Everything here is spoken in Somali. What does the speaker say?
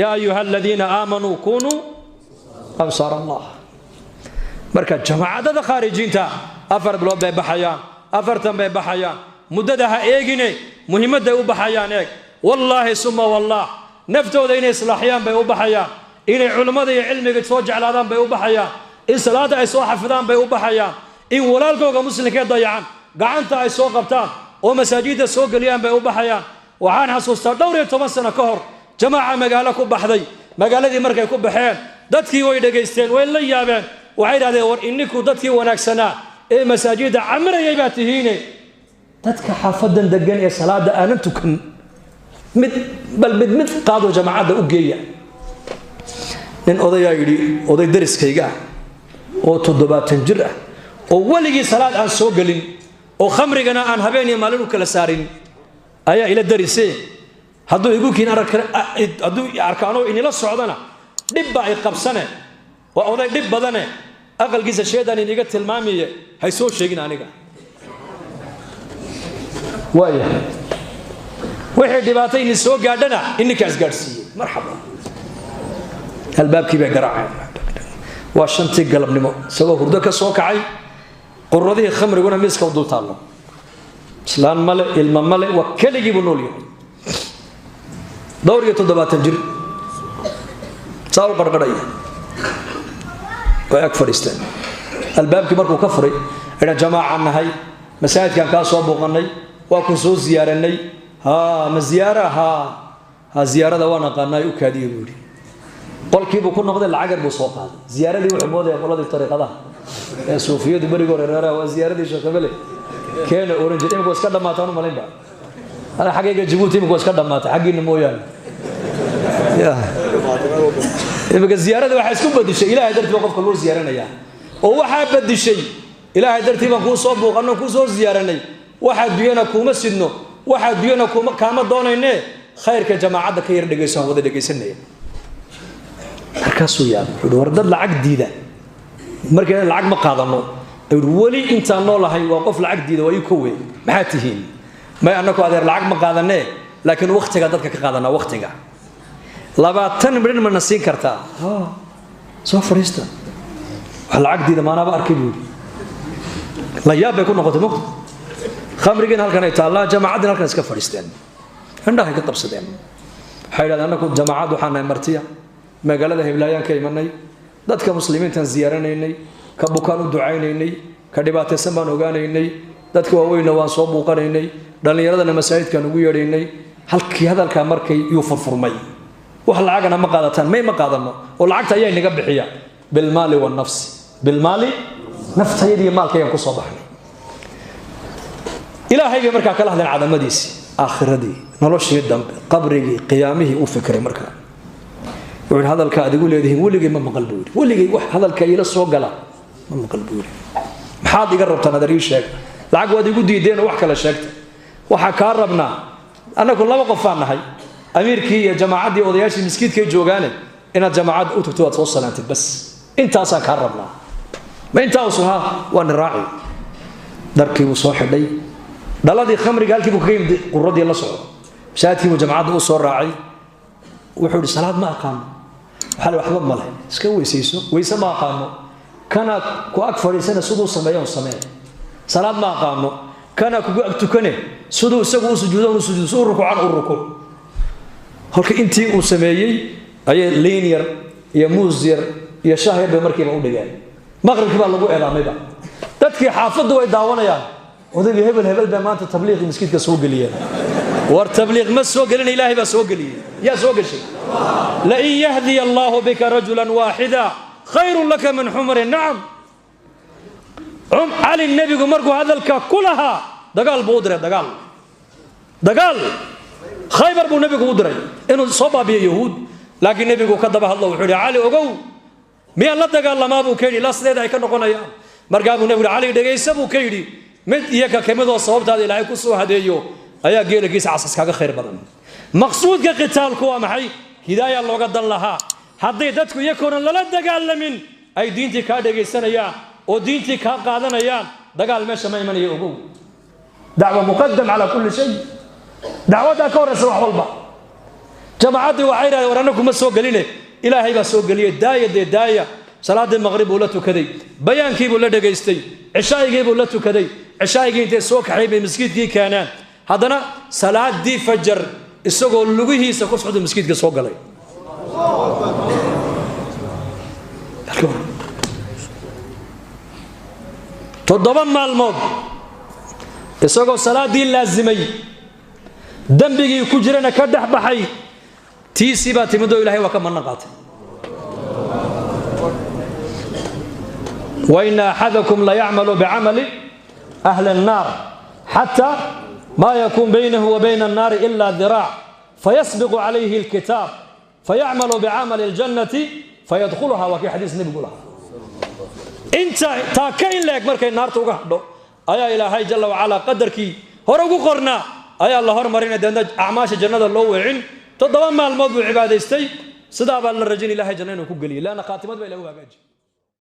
Yaa ayuha aladiina aamanuu kunuu ansaar Allah. Marka jamaacadada khaarijiinta 4 bilood bay baxayaan, 40 bay baxayaan. Muddada ha eegine, muhiimadday u baxayaan eeg. Wallaahi suma wallah, naftooda inay islaaxiyaan bay u baxayaan, inay culimmada iyo cilmiga soo jeclaadaan bay u baxayaan, in salaada ay soo xafidaan bay u baxayaan, in walaalkooga muslimkee dayacan gacanta ay soo qabtaan oo masaajidda soo geliyaan bay u baxayaan. Waxaan xasuustaa dhowr iyo toban sano ka hor jamaaca magaalo ku baxday. Magaaladii markay ku baxeen dadkii way dhegaysteen, way la yaabeen, waxay idhahdeen war ininku dadkii wanaagsanaa ee masaajidda camirayay baa tihiine, dadka xaafadan degan ee salaada aanan tukan mid bal mid mid qaado jamaacadda u geeya. Nin odayaa yidhi, oday dariskayga ah oo 70 jir ah oo weligii salaad aan soo gelin oo khamrigana aan habeen iyo maalin u kala saarin ayaa ila darise, hadduu igu kiin hadduu arkaanoo inila socdana dhib baa ay qabsane, waa oday dhib badane, aqalkiisa sheedaan iniga tilmaamiye, hay soo sheegin aniga. Waayahay, wixii dhibaato ini soo gaadhana ininkaa isgaadhsiiyey. Marxaba, albaabkii bay garaaceen. Waa 5tii galabnimo, isagoo hurdo ka soo kacay, quradihii khamriguna miiska u dul taallo, islaan male, ilma male, waa keligii buu nool yahay, dhowr iyo 70 jir, saa u qarqarhaya. Way ag fadhiisteen. Albaabkii markuu ka furay, idhan jamaacaan nahay, masaajidkaan kaa soo booqannay, waa ku soo ziyaaranay. Haa, ma ziyaara? Haa ha, ziyaarada waan aqaanaa, u kaadiye buu yidhi. Qolkiibuu ku noqday, lacag yar buu soo qaaday. Ziyaaradii wuxuu moodaya qoladii tariiqadaha ee suufiyadu berigii hore reeraha waa ziyaaradii sheekhabele keena oran jir. Imika waa iska dhammaataan u malaynba ana xaggayga Jabuuti, imika waa iska dhammaatay, xaggiina mooyaane. Imika ziyaaradii waxaa isku badishay Ilaahay dartii baa qofka loo ziyaaranayaa, oo waxaa badishay Ilaahay dartii baan kuu soo buuqanno, kuu soo ziyaaranay, waxa adduunyana kuuma sidno, waxa adduunyana kuma kaama doonayne, khayrka jamaacadda ka yar dhegayso, aan wada dhegaysanaya. Markaasuu yaabay, wuxuu war dad lacag diida markayna lacag ma qaadano. Ayuu weli intaan noolahay waa qof lacag diida, waa ii kowe. Maxaa tihiin? May annaku adeer lacag ma qaadanee, laakiin waktiga dadka ka qaadanaa. Waktiga 20 midhin mana siin kartaa? Soo fadhiista. Wax lacag diida maanaaba arkay buu yidhi. La yaab bay ku noqotay mogta. Khamrigiina halkan ay taallaa, jamaacaddiina halkan iska fadhiisteen, indhahay ka qabsadeen. Waxay yidhahdeen annaku jamaacad waxaan nahay martiya, magaalada heblaayaan ka imanay, dadka muslimiintaan ziyaaranaynay, ka bukaan u ducaynaynay, ka dhibaataysan baan ogaanaynay, dadka waaweynna waan soo buuqanaynay, dhallinyaradana masaajidkaan ugu yeedhaynay. Halkii hadalkaa markay yuu furfurmay. Wax lacagana ma qaadataan? May, ma qaadano, oo lacagta ayaa inaga bixiya. Bilmaali wanafsi, bilmaali, naftayadiiyo maalkaygaan kusoo baxnay. Ilaahay bay markaa kala hadleen, cadamadiisii, aakhiradii, noloshii dambe, qabrigii, qiyaamihii. U fikray markaa, wuxuu yidhi hadalka aad igu leedihiin weligay ma maqal buu yidhi, weligay wax hadalka iila soo gala ma maqal buu yidhi. Maxaad iga rabtaan adeer? Ii sheega. Lacag waad igu diideen oo wax kale sheegta. Waxaa kaa rabnaa annagu 2 qof baan nahay, amiirkii iyo jamaacaddii odayaashii miskiidkay joogaane, inaad jamaacadda u tagto, waad soo salaantid, bas intaasaan kaa rabnaa. Ma intaa usun? Ha, waana raaci. Dharkii buu soo xidhay, dhaladii khamriga halkii buu kaga yimid, quradii la socdo, masaajidkii buu jamacadda u soo raacay. Wuxuu yidhi salaad ma aqaano. Waxaa la waxba male, iska weysayso. Weyse ma aqaano. Kana ku ag fadhiisana siduu sameeyo samee. Salaad ma aqaano. Kana kugu ag tukane siduu isagu u sujuudo u sujuudo, siduu rukuucan u rukuuc. Halka intii uu sameeyey ayay liin yar iyo muus yar iyo shah yar bay markiiba u dhigeen. Maqribkii baa lagu eedaamayba. Dadkii xaafaddu way daawanayaan, odaygii hebel hebel bay maanta tabliiqii miskiidka soo geliyeen. War tabliiq ma soo gelina, Ilaahay baa soo geliyey. Yaa soo geshay? Lain yahdiya allahu bika rajulan waaxida khayrun laka min xumri nacam. Cali nebigu markuu hadalka ku lahaa dagaal buu u diray, dagaal, dagaal Khaybar buu nebigu u diray inuu soo baabiyo yahuud. Laakiin nebigu ka daba hadlo, wuxuu yidhi Cali ogow, miyaan la dagaalamaa buu ka yidhi, ilaa sideeda ay ka noqonayaan. Markaa buu nebigu Cali dhegaysa buu ka yidhi, mid iyo ka kamidoo sababtaada Ilaahay ku soo hadeeyo ayaa geelagiisa casas kaaga khayr badan. Maqsuudka qitaalku waa maxay? Hidaaya looga dan lahaa. Hadday dadku iyakoonan lala dagaalamin ay diintii kaa dhegaysanayaan oo diintii kaa qaadanayaan, dagaal meesha ma imanayo. Ogow, dacwa muqadam calaa kulli shay, dacwaddaa ka horraysa wax walba. Jamaacaddii waxay yidhahdeen, war anna kuma soo geline, Ilaahay baa soo geliyey, daaya dee daaya. Salaaddii maqrib buu la tukaday, bayaankii buu la dhegaystay, cishaa'igii buu la tukaday. Cishaa'igii intay soo kaxay bay maskiidkii keeneen. Haddana salaadii fajar isagoo lugihiisa ku socda maskiidka soo galay. 7 maalmood isagoo salaaddii laasimay, dembigii ku jirana ka dhex baxay, tiisii baa timidoo Ilahay waa ka manno qaatay. Waina axadakum layacmalu bicamali ahli الnaar xata ma yakun baynahu wa bayna الnaari ila diraac fayasbiqu calayhi اlkitaab fayacmalu bicamali اljannati fayadkhuluha. Waa kii xadiis nebigu lahaa. Inta taa ka in leeg markay naarta uga hadho ayaa Ilaahay jalla wacalaa qadarkii hore ugu qornaa ayaa la hormarinay, deedna acmaasha jannada loo weecin. 7 maalmood buu cibaadaystay, sidaa baa la rajin Ilahay janna inuu ku geliyay, leanna khaatimad baa Ilahi u hagaajiy.